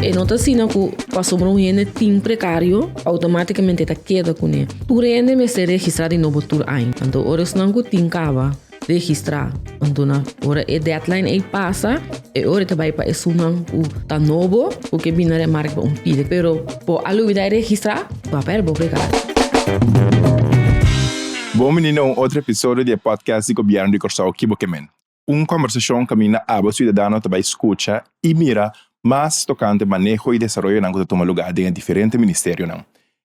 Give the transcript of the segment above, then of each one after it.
E no ta asina ku pasobra un hende tin prekario, outomátikamente e ta keda kuné. Tur hende mester registrá di nobo tur aña. Anto ora esnan ku tin kaba registrá, anto na ora e deadline ei pasa, e ora e ta bai pa esunnan ku ta nobo ku ke bini na remarke pa un pide. Pero bo a lubidá e registrá, bo a pèrdè bo prekario. Bon bini na un otro episodio di e podcast di Gobièrnu di Kòrsou Ki Bo Ke Men. Un kòmbersashon kaminda abo siudadano ta bai skucha i mira mas tokante maneho i desaroyonan ku ta tuma lugá den e diferente ministerionan.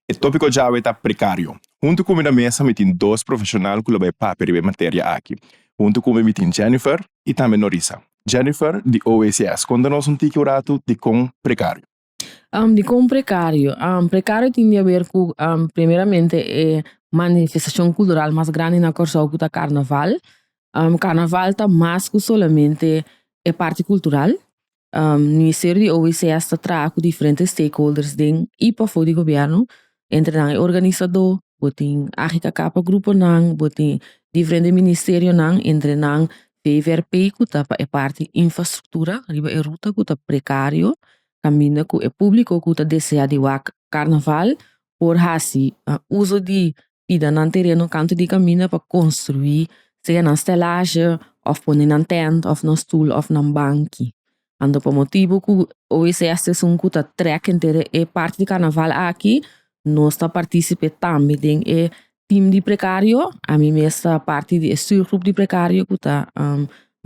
E tópiko djawe ta prekario. Huntu ku mi na mesa mi tin dos profeshonal ku lo bai papia riba e materia aki. Huntu ku mi mi tin Jennifer i tambe Norisa. Jennifer di OECS, konta nos un tiki un ratu dikon prekario. Dikon prekario? Prekario tin di haber ku primeramente e manifestashon kultural mas grandi na Kòrsou ku ta karnaval. Karnaval ta mas ku solamente e parti kultural. Ministerio di OWCS ta traha ku diferente stakeholders den i pafó di gobièrnu, entre nan e organisadó, bo tin AGKK pa gruponan, bo tin diferente ministerionan, entre nan VVRP ku ta pa e parti infrastruktura riba e ruta ku ta prekario, kaminda ku e públiko ku ta deseá di wak karnaval por hasi uso di pida nan tereno kantu di kaminda pa konstruí sea nan stelazje òf pone nan tènt òf nan stul òf nan banki. Anto pa motibu ku OECS ta esun ku ta trèk henter e parti di karnaval aki, nos ta partísipe tambe den e tim di prekario. Ami mes ta parti di e stuurgroep di prekario ku ta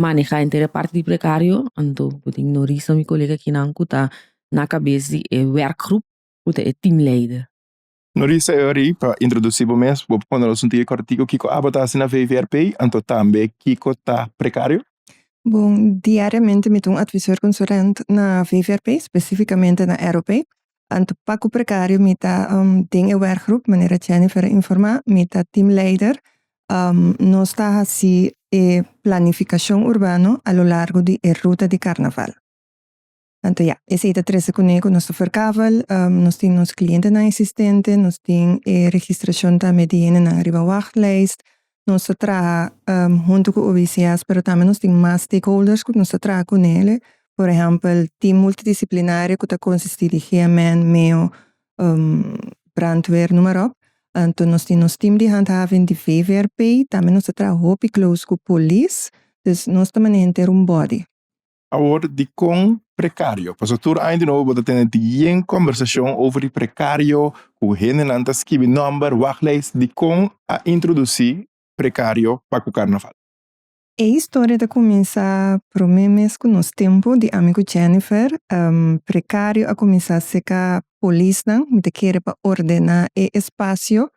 manehá henter e parti di prekario. Anto bo tin Norisa mi kolega akinan ku ta na kabes di e wèrkgroep ku ta e teamleider. Norisa Eury, pa introdusí bo mes, bo por konta nos un tiki kòrtiku kiko abo ta hasi na VVRP, anto tambe kiko ta prekario? Bon, diariamente mi ta un advisor konsulent na VVRP, spesifikamente na ROP. Anto pa ku prekario mi ta den e werkgroep, manera Jennifer a informá, mi ta teamleider. Nos ta hasi e planifikashon urbano a lo largo di e ruta di karnaval. Anto ya, esei ta trese kuné ku nos ta verkavel, nos tin nos klientenan eksistente, nos tin e registrashon tambe di hendenan riba wachtlijst, nos ta traha huntu ku OBCS pero tambe nos tin mas stakeholders ku nos ta traha kuné, por ehèmpel team multidisiplinario ku ta konsistí di GMN, meo, brandweer, noem maar op. Anto nos tin nos team di handhaving di VVRP, tambe nos ta traha hopi close ku polis, dus nos ta manera henter un body. Awor, dikon prekario? Pasobra tur aña di nobo bo ta tene yen kombersashon over di prekario, ku hendenan ta skibi nòmber, wachtlijst. Dikon a introdusí prekario pa ku karnaval? E historia ta kuminsá promé mes ku nos tempu di ami ku Jennifer. Prekario a kuminsá seka polisnan, mi ta kere pa ordená e espasio.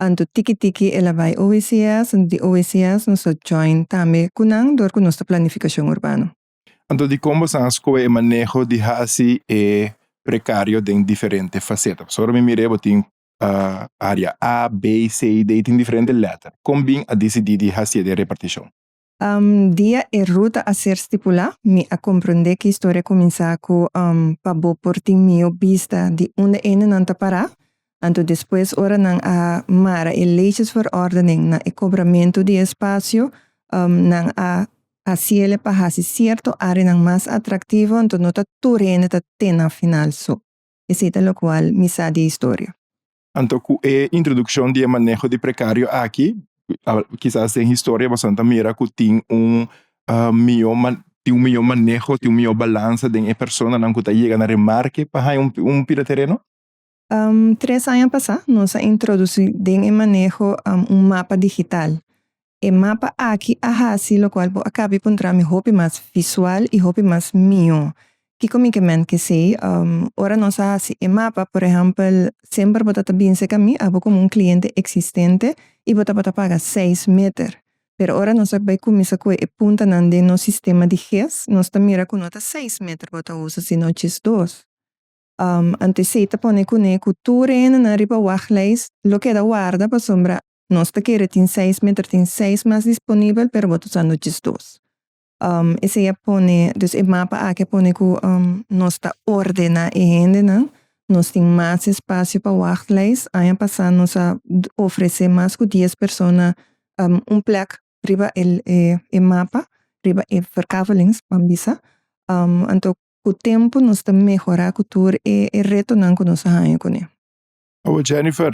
Anto tiki tiki el a bai OECS, anto di OECS nos a join tambe ku nan dor ku nos ta planifikashon urbano. Anto dikon boso a skohe e maneho di hasi e prekario den diferente faseta? Pasobra mi mir'é bo tin área A, B, C, D, tin diferente lèter. Kon bin a disidí di hasié den repartishon? Dia e ruta a ser stipulá, mi a komprondé ku historia kuminsá ku pa bo por tin mihó bista di unda hendenan ta pará. Anto despues ora nan a mara e legesverordening na e kobramentu di espasio, nan a hasiele pa hasi sierto áreanan mas atraktivo, anto no ta tur hende ta te na final so. Esei ta lokual mi sa di e historia. Anto ku e introdukshon di e maneho di prekario aki, kisas den historia boso ta mira ku tin un mihó tin un mihó maneho, tin un mihó balansa den e personanan ku ta yega na remarke pa haña un pida tereno? Tres aña pasá nos a introdusí den e maneho un mapa digital. E mapa aki a hasi lokual bo a kabi puntra mi hopi mas visual i hopi mas mihó. Kiko mi ke ment kesei? Ora nos a hasi e mapa, por ehèmpel, semper bo ta ta bin serka mi, abo komo un kliente eksistente i bo tabata paga seis meter. Pero ora nos a bai kuminsá kue e puntanan den nos sistema di ges, nos ta mira ku no ta seis meter bo ta usa, sino djes dos. Anto esei ta pone kuné ku tur hendenan riba wachtlijst lo keda warda pasobra nos ta kere tin seis meter, tin seis mas disponibel, pero bo ta usando djes dos. Esei a pone, dus e mapa aki a pone ku nos ta ordená e hendenan, nos tin mas espasio pa wachtlijst. Aña pasá nos a ofresé mas ku dies persona un plek riba e mapa, riba e verkavelings, ban bisa. Anto. Ku tempu nos ta mehorá ku tur e e retonan ku nos a haña kuné. Awo Jennifer,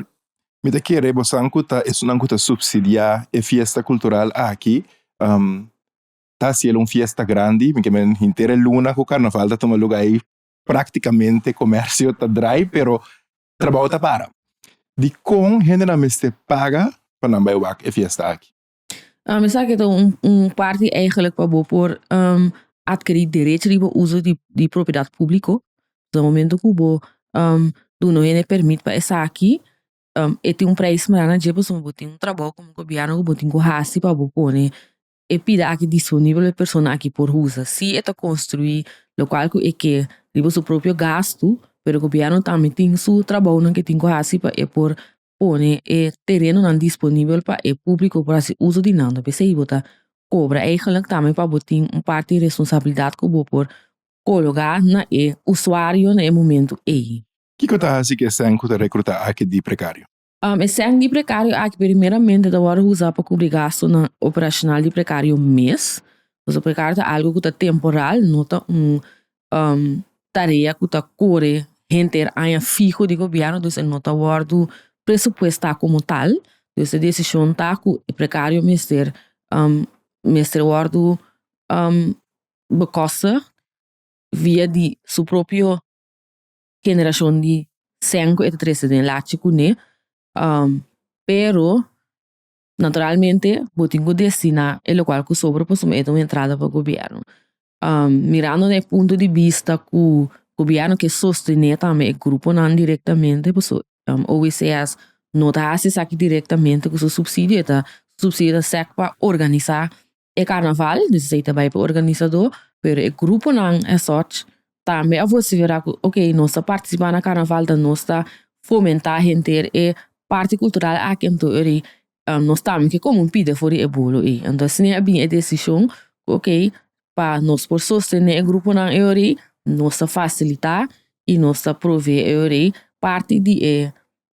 mi ta kere bosan ku ta esunnan ku ta supsidiá e fiesta kultural aki, ta hasi el un fiesta grandi, mi ke men henter e luna ku karnaval ta tuma lugá ei práktikamente komersio ta drai pero trabou ta para. Dikon hendenan mester paga pa nan bai wak e fiesta aki? Esaki ta un un parti eigenlijk pa bo por adkerí derecho riba uso di di propiedat públiko. Na momento ku bo duna un hende permit pa esaki e tin un prijs mara na dje pasobra bo tin un trabou komo gobièrnu ku bo tin ku hasi pa bo pone e pida aki disponibel pa e persona aki por usa. Si e ta konstruí lokual ku e ke riba su propio gastu, pero gobièrnu tambe tin su trabounan ku e tin ku hasi pa e por pone e terenonan disponibel pa e públiko por hasi uso di nan. P'esei bo ta kobra eigenlijk tambe pa bo tin un parti di responsabilidat ku bo por kologá na e usuario na e momentu ei. Kiko ta hasi ku e sèn ku ta rekrutá aki di prekario? E sèn di prekario aki primeramente ta wòrdu usá pa kubri gastunan operashonal di prekario mes. Pasobra prekario ta algu ku ta temporal, no ta un tarea ku ta kore henter aña fiho di gobièrnu, dus e no ta wòrdu presupuestá komo tal. Dus e desishon ta ku e prekario mester mester wòrdu bekostig via di su propio generashon di sèn ku e ta trese den lachi kuné. Pero naturalmente bo tin ku destiná e lokual ku sobra pasobra e ta un entrada pa gobièrnu. Mirando na e punto di bista ku gobièrnu ke sostené tambe e gruponan direktamente pasobra OWCS no ta hasi esaki direktamente ku su supsidio, e ta supsidio ta sèk pa organisá e karnaval, dus esei ta bai pa organisadó, pero e gruponan esoch tambe a vosiferá ku ok nos ta partisipá na karnaval ta nos ta fomentá henter e parti kultural aki anto eri nos tambe ke komo un pida for di e bolo ei. Anto asina a bini e desishon ku ok pa nos por sostené e gruponan e ora ei nos ta fasilitá i nos ta proveé e ora ei parti di e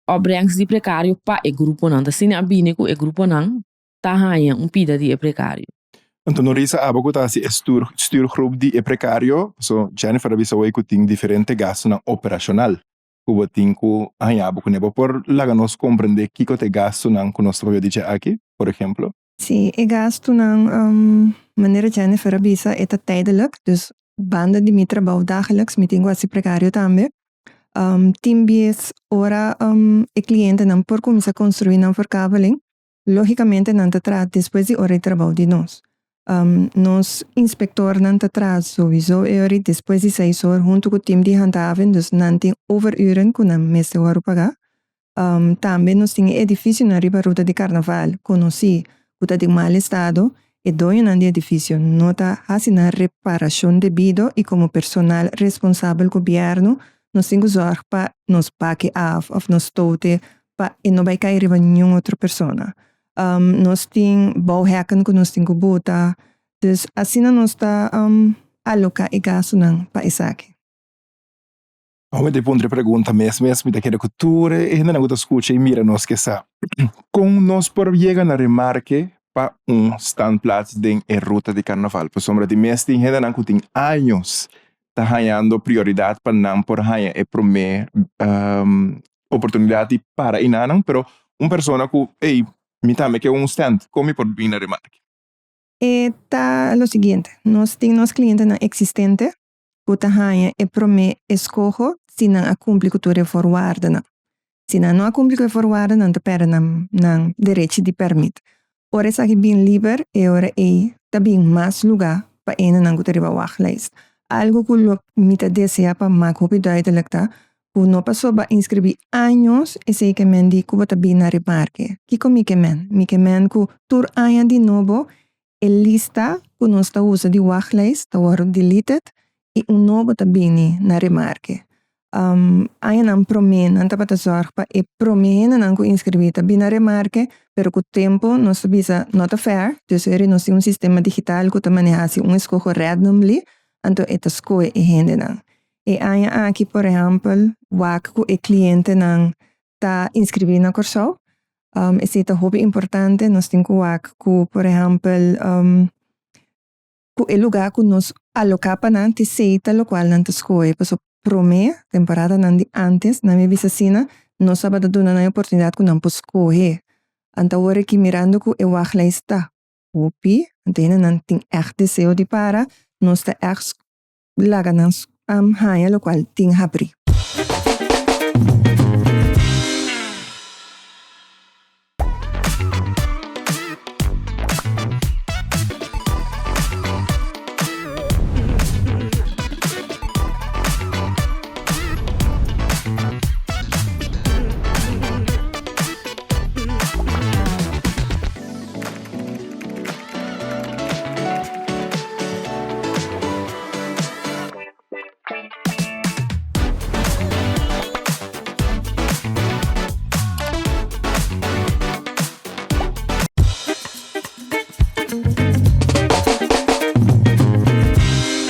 opbrengst di prekario pa e gruponan. Asina a bini ku e gruponan ta haña un pida di e prekario. Anto Norisa abo ku ta hasi e stuurgroep di e prekario, paso Jennifer a bisa awor ku tin diferente gastunan operashonal ku bo tin ku haña bo kuné. Bo por laga nos komprendé kiko ta e gastunan ku nos ta papia di dje aki, por ehemplo? Sí, e gastunan, manera Jennifer a bisa, e ta tijdelijk, dus banda di mi trabou dagelijks mi tin ku hasi prekario tambe. Tin bies ora e klientenan por kuminsá konstruí nan verkaveling, Lógicamente nan ta traha despues di ora di trabou di nos. Nos inspectornan ta traha souiso e ora despues di seis or hunto cu team di handhaving, dus nan tin overuren cu nan mester wòrdu pagá. Tambe nos tin e edificionan riba ruta di Carnaval conocí cu ta den mal estado, e doñonan di edificio no ta haci nan reparacion debido y como personal responsabel gobierno nos tin cu zorg pa nos baki af of nos stote pa e no bai kai riba niun otro persona. Nos tin bouwhekken ku nos tin ku buta. Dus asina nos ta aloká e gastunan pa esaki. Awor mi ta puntra e pregunta mes mes, mi ta kere ku tur e hendenan ku ta skucha i mira nos ke sa, kon nos por yega na remarke pa un standplaats den e ruta di karnaval? Pasobra di mes tin hendenan ku tin años ta hañando prioridat pa nan por haña e promé oportunidat di para enanan, pero un persona ku ey mi tambe ke un stand, kon mi por bini na remarke? E ta lo siguiente, nos tin nos klientenan eksistente ku ta haña e promé eskoho si nan a kumpli ku tur e voorwaardenan. Si nan no a kumpli ku e voorwaarden nan ta pèrdè nan nan derechi di pèrmit. Ora esaki bin liber e ora ei ta bin mas lugá pa enenan ku ta riba wachtlijst. Algu ku lo mi ta deseá pa mak hopi duidelijk ta ku no pasobra inskribí años esei ke men di ku bo ta bin na remarke. Kiko mi ke men? Mi ke men ku tur aña di nobo e lista ku nos ta usa di wachtlijst ta wòrdu deleted i un nobo ta bini na remarke. Añanan promé nan tabata zòrg pa e promé hendenan ku inskribí ta bini na remarke, pero ku tempu nos ta bisa no ta fair, dus eri nos tin un sistema digital ku ta manehá si un eskoho randomly, anto e ta skohe e hendenan. E aña aki por ehèmpel wak ku e klientenan ta inskribí na Kòrsou, esei ta hopi importante, nos tin ku wak ku por ehèmpel ku e lugá ku nos. aloká pa nan ta esei ta lokual nan ta skohe pasobra promé temporadanan di ántes nan mi bisa asina nos tabata duna nan e oportunidat ku nan por skohe. Anto awor aki mirando ku e wachtlijst ta hopi, anto hendenan tin ègt deseo di para, nos ta ègt laga nan haña lokual tin habrí.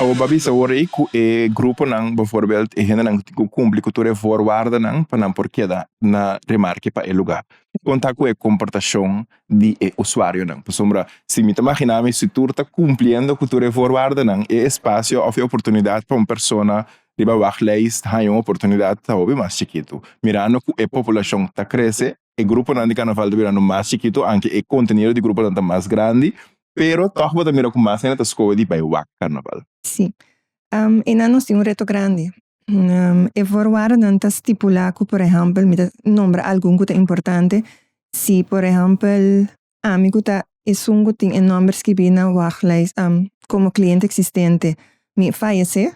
Awor bo a bisa awor ei ku e gruponan, bijvoorbeeld e hendenan ku tin ku kumpli ku tur e voorwaardennan pa nan por keda na remarke pa e lugá. Kon ta ku e komportashon di e usuarionan? Pasobra si mi ta magina mi si tur ta kumpliendo ku tur e voorwaardennan, e espasio òf e oportunidat pa un persona riba wachtlijst haña un oportunidat ta hopi mas chikitu. Mirando ku e populashon ta krese, e gruponan di karnaval ta birando mas chikitu, anke e kontenido di gruponan ta mas grandi, pero tòg bo ta mira ku mas hende ta skohe di bai wak karnaval. Sí. Einan nos tin un reto grandi. E voorwaardennan ta stipulá ku, por ehèmpel, mi ta nombra algun ku ta importante, si por ehèmpel ami ku ta esun ku tin e nòmber skibí na wachtlijst komo kliente eksistente mi fayesé,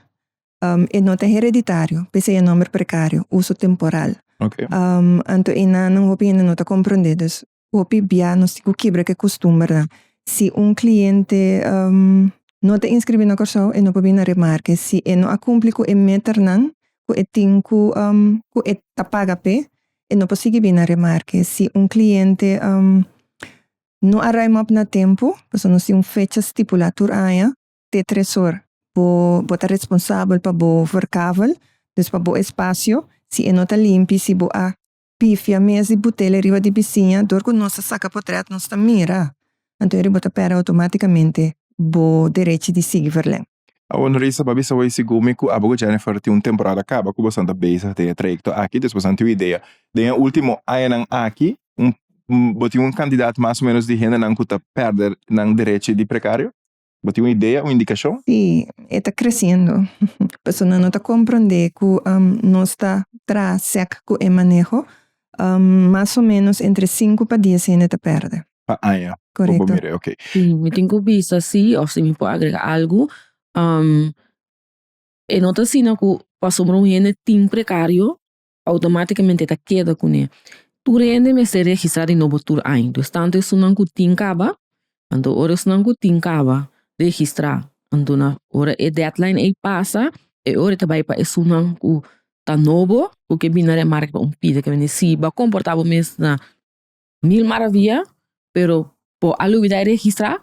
e no ta hereditario, p'esei e nòmber prekario, uso temporal. Anto einan hopi hende no ta komprondé, dus Hopi bia nos tin ku kibra ku e kustumbernan. Si un kliente no ta inskribí na Kòrsou, e no por bini na remarke. Si e no a kumpli ku e meternan ku e tin ku ku e ta paga p'e, e no por sigui bini na remarke. Si un kliente no a ruim op na tempu, pasobra nos tin un fecha stipulá tur aña, te tres or bo bo ta responsabel pa bo verkavel, dus pa bo espasio. Si e no ta limpi, si bo a Pifia mes di butele riba di bisiña dor ku nos ta saka potret nos ta mira. Anto eri bo ta pèrdè outomátikamente bo derechi di sigui verlèn. Awor Norisa bo a bisa hoy sigur mi ku abo ku Jennifer tin un temporada kaba ku boso ta bezig den e trayekto aki dus boso tin un idea. Den e ultimo añanan aki un bo tin un kantidat mas o menos di hendenan ku ta pèrdè nan derechi di prekario? Bo tin un idea, un indikashon? Sí, e ta kresiendo. Pasobra nan no ta komprondé ku nos ta traha sèk ku e maneho. Mas o ménos entre sinku pa dies hende ta pèrdè. Pa aña? Korekto. Bo mira, oké. Sí, mi tin ku bisa sí, òf si mi por agrega algu. E no ta asina ku pasobra un hende tin prekario, outomátikamente e ta keda kuné. Tur hende mester registrá di nobo tur aña. Dus tantu esunnan ku tin kaba, anto ora esunnan ku tin kaba registrá, anto na ora e deadline ei pasa, e ora e ta bai pa esunnan ku ta nobo, ku ke bini na remarke pa un pida ke bini. Si bo a komportá bo mes na mil maravia, pero bo a lubidá e registrá,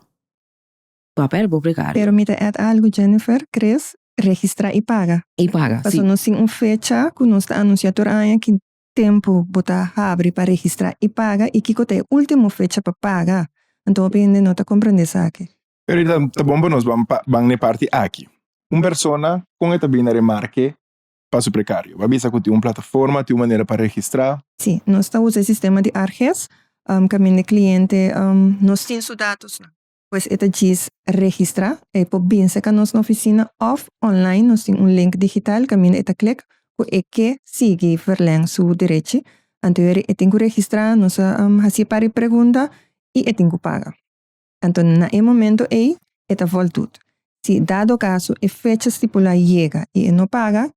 Bo a pèrdè bo prekario. Pero mi ta add algu Jennifer, Chris, registra y paga. Y paga, si. Pasobra nos tin un fecha cu nos ta anuncia tur aña ki tempo bo ta habri pa registra y paga y kico ta e ultimo fecha pa paga. Anto hopi hende no ta comprende esaki. Pero ta bon pa nos ban na e parti aki. Un persona con e ta bini na remarke pa su prekario? Bo a bisa ku tin un plataforma, tin un manera pa registrá? Sí, nos ta usa e sistema di ARGES kaminda e kliente nos tin su datosnan. Pues e ta djis registrá, e por bin serka nos na ofisina òf online, nos tin un link digital kaminda e ta klik ku e ke sigui verlèng su derechi. Anto e tin ku registrá, nos a hasi e par di pregunta i e tin ku paga. Anto na e momento ei e ta voldoet. Si dado kaso e fecha stipulá yega i e no paga,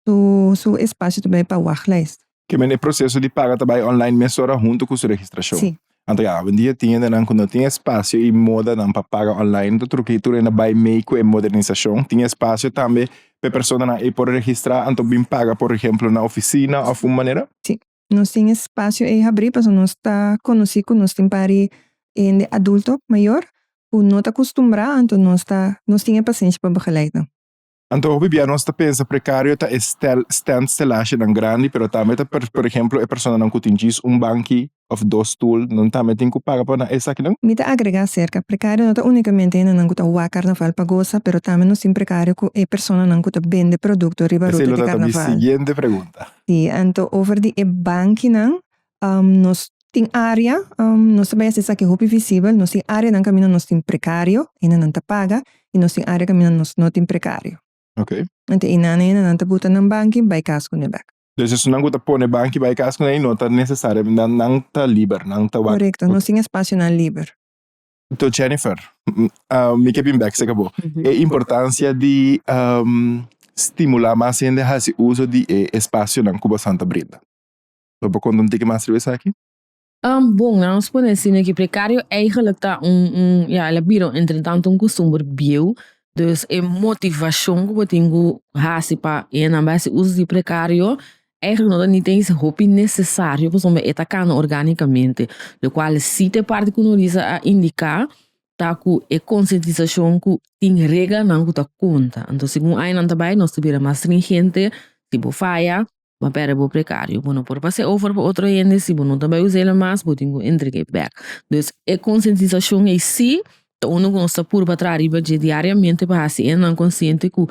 su su espasio ta bai pa wachtlijst. Ke men e proseso di paga ta bai online mesora huntu ku su registrashon. Sí. Anto ya, awendia tin hendenan ku no tin espasio i modanan pa paga online, ta truki tur hende bai mei ku e modernisashon. Tin espasio tambe pa e personanan ei por registrá anto bin paga por ehemplo na ofisina òf un manera? Sí. Nos tin espasio ei habrí pasobra nos ta konosí ku nos tin par di hende adulto mayor ku no ta kustumbrá anto nos ta nos tin e pasenshi pa begeleid nan. Anto hopi bia nos ta pensa prekario ta e stel stand stelashenan grandi pero tambe ta per por ehemplo e personanan ku tin djis un banki of dos stoel nan tambe tin ku paga pa nan esakinan. Mi ta agrega aserka, prekario no ta unikamente hendenan ku ta wak karnaval pa gosa pero tambe nos tin prekario ku e personanan ku ta bende produkto riba Esei ruta lo di ta ta mi karnaval. siguiente pregunta. Si, anto over di e bankinan Nos tin área, nos ta bai hasi esaki hopi visibel, nos tin áreanan kaminda nos tin prekario, hendenan ta paga, i nos tin área kaminda nos no tin prekario. Ok. Anto einan hendenan ta buta nan banki bai kas ku ne bèk. Dus esunnan ku ta pone banki bai kas ku ne no ta nesesario, nan nan ta liber, nan ta wak. Korekto, nos tin espasionan liber. Anto Jennifer, mi ke bin bèk serka bo. E importansia di stimulá mas hende hasi uso di e espasionan ku bosan ta brinda. Bo por konta un tiki mas riba esaki? Bon, nan nos pone asina ki prekario eigenlijk ta un un ya el a bira entretanto un kustumber bieu. Dus e motivashon ku bo tin ku hasi pa e nan bai hasi uso di prekario eigenlijk no ta ni ta hopi nesesario pasobra e ta kana organikamente. Lokual si ta e parti ku Norisa a indiká ta ku e konsientisashon ku tin reglanan ku ta konta. Anto segun añanan ta bai nos ta bira mas stringente, si bo faya Bo a perde bo prekario, bo no por pas'é over pa otro hende, si bo no ta bai us'el mas bo tin ku entreg'é bèk. Dus e konsientisashon ei sí ta unu ku nos ta purba traha riba dje diariamente pa hasi hendenan konsiente ku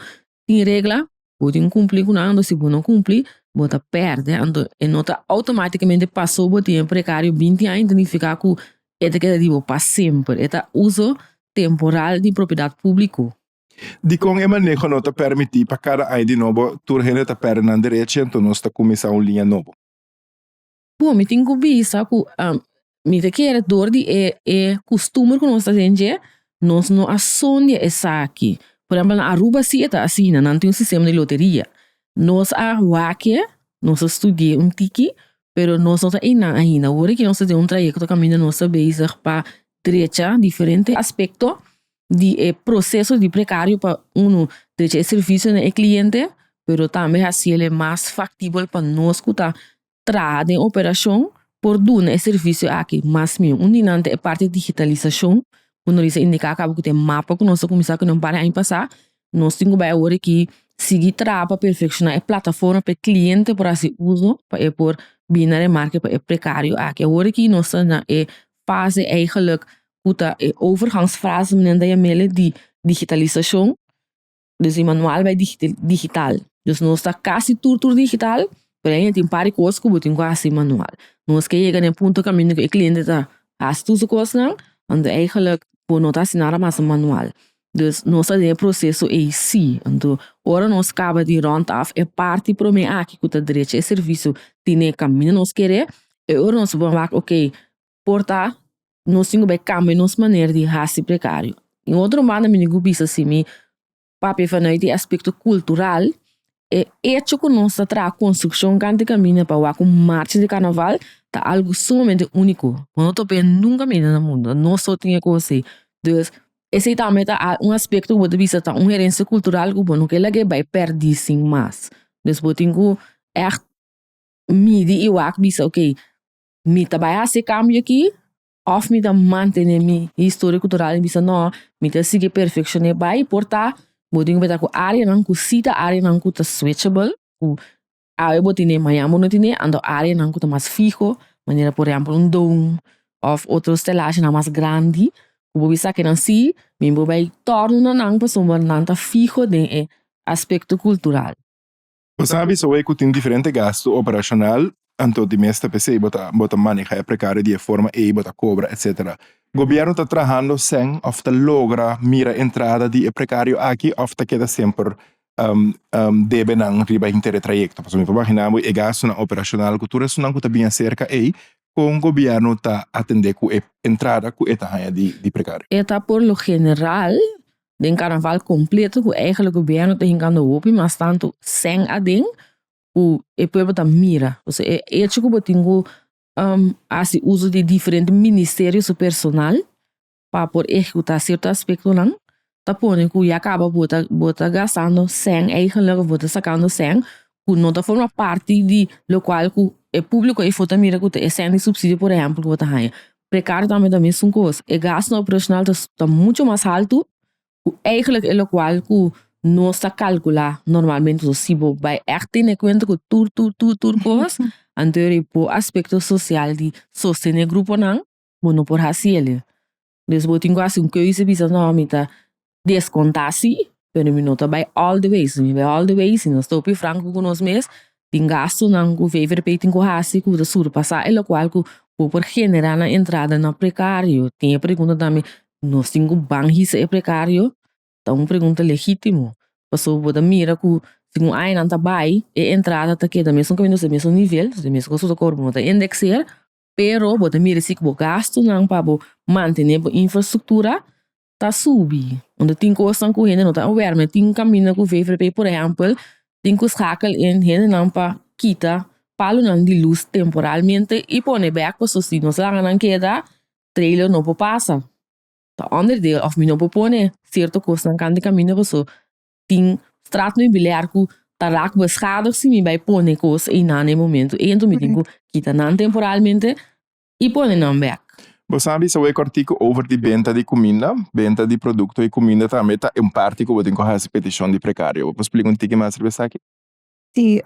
tin regla, bo tin ku kumpli ku nan, anto si bo no kumpli bo ta pèrdè, anto e no ta outomátikamente pasó bo tin e prekario binti aña ta nifiká ku e ta keda di bo pa semper, e ta uso temporal di propiedat públiko. Dikon e maneho no ta permití pa kada aña di nobo tur hende ta pèrdè nan derechi anto nos ta kuminsá un liña nobo? Bon, mi tin ku bisa ku mi ta kere dor di e e kustumber ku nos ta den dje, nos no a sondia esaki. Por ehèmpel na Aruba si e ta asina, nan tin un sistema di loteria. Nos a wak e, nos a studi'é un tiki, pero nos no ta einan ainda. Awor aki nos ta den un trayekto kaminda nos ta bezig pa drecha diferente aspekto di e proceso di precario pa uno drecha e servicio na e cliente, pero tambe haciele mas factibel pa nos cu ta traha den operacion por duna e servicio aki mas miho. Un di nan ta e parti digitalisacion, cu nos a indica caba cu ta e mapa cu nos a cuminsa cu nan un par di aña pasa, nos tin cu bay awor aki sigui traha pa perfecciona e plataforma pa e cliente por haci uso pa e por bini na remarke pa e precario aki. Awor aki nos ta na e fase eigenlijk ku ta e overgangsfase men ta yam'el di digitalisashon, dus di manual bai digital. Dus nos ta kasi tur tur digital, pero ainda tin un par di kos ku bo tin ku hasi manual. Nos ke yega na e punto kaminda ku e kliente ta hasi tur su kosnan, anto eigenlijk bo no ta hasi nada mas manual. Dus nos ta den e proseso ei si. Anto ora nos kaba di rònt af e parti promé aki ku ta drecha e servisio tene kaminda nos kere, e ora nos por wak oke Por ta nos tin ku bai kambia nos manera di hasi prekario. Un otro banda mi tin ku bisa si mi papia vanuit di aspekto kultural, e echo ku nos ta traha konstrukshon kante kaminda pa wak un marcha di karnaval ta algu sumamente úniko. Bo no topa e nunka mira na mundu, nos so tin e kos ei. Dus esei tambe ta un aspekto ku bo ta bisa ta un herensia kultural ku bo no ke lag'é bai pèrdí sin mas. Dus bo tin ku ègt midi i wak bisa oke. Mi ta bai hasi e kambio aki òf mi ta mantené mi historia kultural i bisa nò, mi ta sigui perfekshoné bai por ta bo tin ku meta ku áreanan ku si ta áreanan ku ta switchable ku awe bo tene mañan bo no tene anto áreanan ku ta mas fiho manera por ehèmpel un dome òf otro stelagenan mas grandi ku bo bisa kinan si mi por bai tòrnu na nan pasobra nan ta fiho den e aspekto kultural. Bo sabi soe ku tin diferente gastu operashonal, anto di mes ta p'esei bo ta bo ta maneha e prekario di e forma ei, bo ta kobra etsetera. Gobièrnu ta trahando sèn òf ta logra mira entrada di e prekario aki òf ta keda semper debe nan riba henter e trayekto? Pasobra mi por imagina bo e gastunan operashonal ku tur esunnan ku ta bin aserka ei, kon gobièrnu ta atendé ku e entrada ku e ta haña di prekario? E ta por lo general Den karnaval kompleto ku eigenlijk gobierno ta hinkando hopi mas tantu sèn aden ku e pueblo ta mira. Osea e echo ku bo tin ku hasi uso di diferente ministerio su personal pa por ehekutá sierto aspektonan ta pone ku ya kaba bo ta bo ta gastando sèn eigenlijk of bo ta sakando sèn ku no ta forma parti di lokual ku e públiko efo ta mira ku ta e sèn di supsidio por ehèmpel ku bo ta haña. Prekario tambe ta mesun kos. E gastunan operashonal ta ta mucho mas haltu ku eigenlijk e lokual ku Nos ta kalkulá normalmente so si bo bai ègt tene kuenta ku tur tur tur tur kos, anto e por aspekto sosial di sostené gruponan, bo no por hasi el'e. Dus bo tin ku hasi un keuze bisa no mi ta deskontá si, pero mi no ta bai all the way. Si mi bai all the way, si nos ta hopi franko ku nos mes, tin gastunan ku VVRP tin ku hasi ku ta surpasá e lokual ku bo por generá na entrada na prekario. Tin e pregunta tambe, nos tin ku ban hisa e prekario? Ta un pregunta legítimo, pasobra bo ta mira ku segun añanan ta bai, e entrada ta keda mesun kaminda, ta mesun nivel, ta mesun kos ku ta kobra, bo no ta indekseer, pero bo ta mira si ku bo gastunan pa bo mantené bo infrastruktura ta subi. Unda tin kosnan ku hende no ta aware, mi tin kaminda ku VVRP por ehèmpel tin ku schakel in hendenan pa kita palunan di lus temporalmente i pone bèk pasobra si nos laga nan keda trailer no por pasa. Ta onderdeel of mi no por pone cierto cosnan kant di camino paso tin straatmeubilair cu ta raak beschadigd si mi bay pone cos eynan na e momento ey enton mi tin cu kita nan temporalmente y pone nan bek. Bo sa bisa wei kortiku over di benta di kuminda? Benta di produkto i kuminda tambe ta un parti ku bo tin ku hasi petishon di prekario. Bo por splika un tiki mas riba esaki? Sí,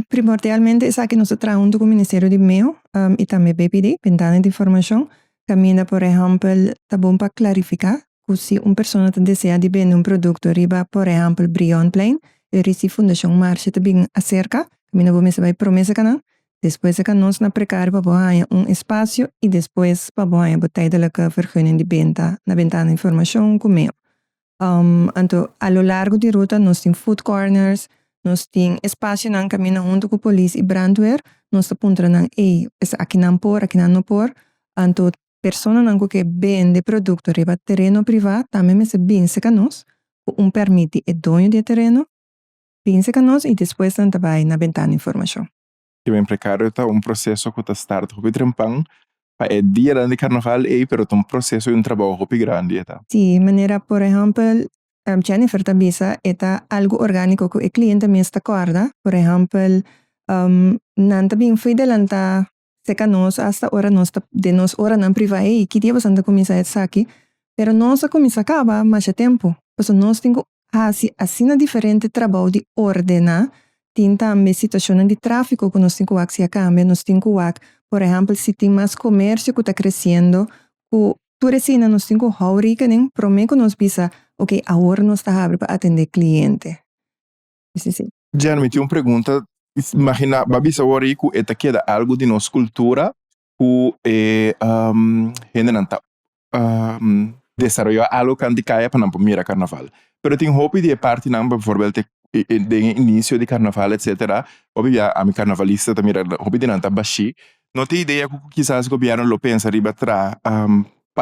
primordialmente esaki nos ta traha hunto ku Ministerio di Meo i tambe BPD, Bentana di Informashon, kaminda por ehèmpel ta bon pa klarifiká ku si un persona ta deseá di bende un produkto riba por ehèmpel Brionplein, e risi Fundashon Marshe ta bin aserka, kaminda bo mester bai promé seka nan, despues seka nos na prekario pa bo haña un espasio i despues pa bo haña bo tijdelijke vergunning di benta na Bentana di Informashon ku Meo. Anto a lo largo di ruta nos tin food corners, nos tin espasionan kaminda huntu ku polis i brandweer, nos ta puntra nan ey esaki nan por, aki nan no por. Anto personanan ku ke bende produkto riba tereno privá tambe mester bin serka nos ku un pèrmit di e doño di e tereno, bin serka nos i despues nan ta bai na bentana informashon. Kiben prekario ta un proseso ku ta start hopi trempan pa e dianan di karnaval ei, pero ta un proseso i un trabou hopi grandi e ta. Sí, manera por ehèmpel Jennifer ta bisa e ta algu orgániko ku e kliente mes ta kòrda. Por ehèmpel nan ta bin fo'i delantá serka nos asta ora nos ta den nos oranan privá, ey ki dia boso ta kuminsá esaki? Pero nos a kuminsá kaba masha tempu, pasobra nos tin ku hasi asina diferente trabou di ordená, tin tambe situashonnan di tráfiko ku nos tin ku wak si a kambia, nos tin ku wak por ehèmpel si tin mas komersio ku ta kresiendo, ku tur esina nos tin ku hou rekening promé ku nos bisa oke awor nos ta habri pa atendé kliente. Jen, mi tin un pregunta, imagina, bo a bisa awor ei ku e ta keda algu di nos kultura ku e hendenan ta desaroyá algu kan di kaya pa nan por mira karnaval. Pero tin hopi di e partinan, bijvoorbeeld den e inisio di karnaval etcetera, hopi bia ami karnavalista ta mira hopi di nan ta bashí. No tin idea ku kisas gobièrnu lo pensa riba traha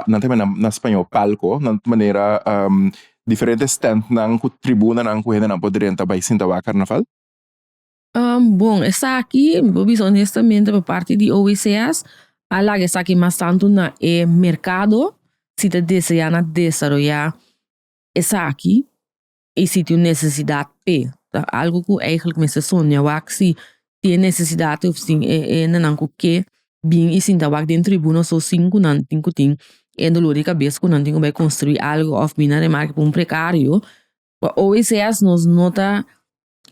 nan ta yama na spañó palko, na manera diferente stèntnan ku tribunanan ku hendenan por drenta bai sinta wak karnaval? Bon, esaki, mi por bisa honestamente pa parti di OECS a laga esaki mas tantu na e merkado si ta deseá na desaroyá esaki i si tin un nesesidat p'e. Ta algu ku eigenlijk mester sonia wak si tin e nesesidat of si e hendenan ku ke bin i sinta wak den tribuna so sin ku nan tin ku tin e dolor di kabes ku nan tin ku bai konstruí algu of bin na remarke pa un prekario. Pa OECS nos no ta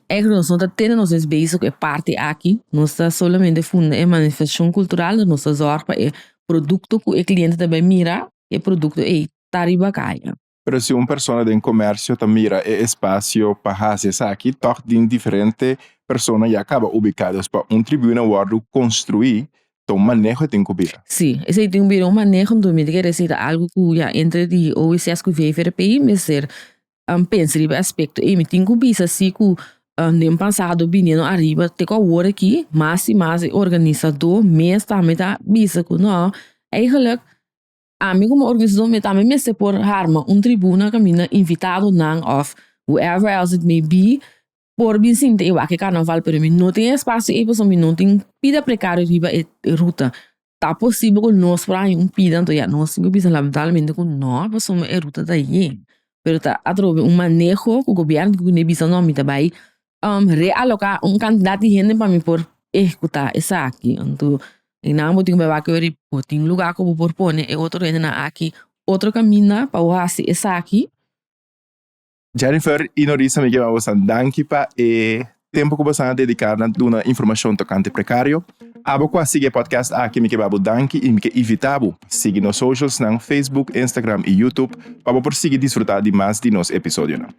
Eigenlijk nos no ta tene nos mes bezig ku e parti aki, nos ta solamente funda e manifestashon kultural, nos ta zòrg pa e produkto ku e kliente ta bai mira, e produkto ei ta riba kaya. Pero si un persona den komersio ta mira e espasio pa hasi esaki, tòg tin diferente persona ya kaba ubiká. Dus pa un tribuna wòrdu konstruí, ta un maneho e tin ku bira. Sí, esei tin ku bira un maneho, enton mi ta kere esei ta algu ku ya entre di OECS ku VVRP mester pensa riba e aspecto ey mi tin cu bisa si cu den pasado biniendo ariba te cu awor aki mas y mas e organisador mes tambe ta bisa cu no eigenlijk ami como organisador mi tambe mester por harma un tribuna caminda invitadonan of whoever else it may be por bin sinta y wak e carnaval pero mi no tin espacio ey pasobra mi no tin pida precario riba e ruta. Ta posibel ku nos por haña un pida anto ya nos tin ku bisa lamentablemente ku no pasobra e ruta ta yen. Pero ta atrobe un maneho ku gobièrnu tin ku bini bisa no mi ta bai realoká un kantidat di hende pa mi por ehekutá esaki. Anto einan bo tin ku bai wak weri bo tin lugá ku bo por pone e otro hendenan aki otro kaminda pa bo hasi esaki. Jennifer i Norisa, mi ke manda boso danki pa e tempu ku boso a dediká na duna informashon tokante prekario. Abo ku a sigui e podcast aki, mi ke ba bo danki i mi ke invitá bo pa sigui nos socialsnan, Facebook, Instagram i YouTube, pa bo por sigui disfrutá di mas di nos episodionan.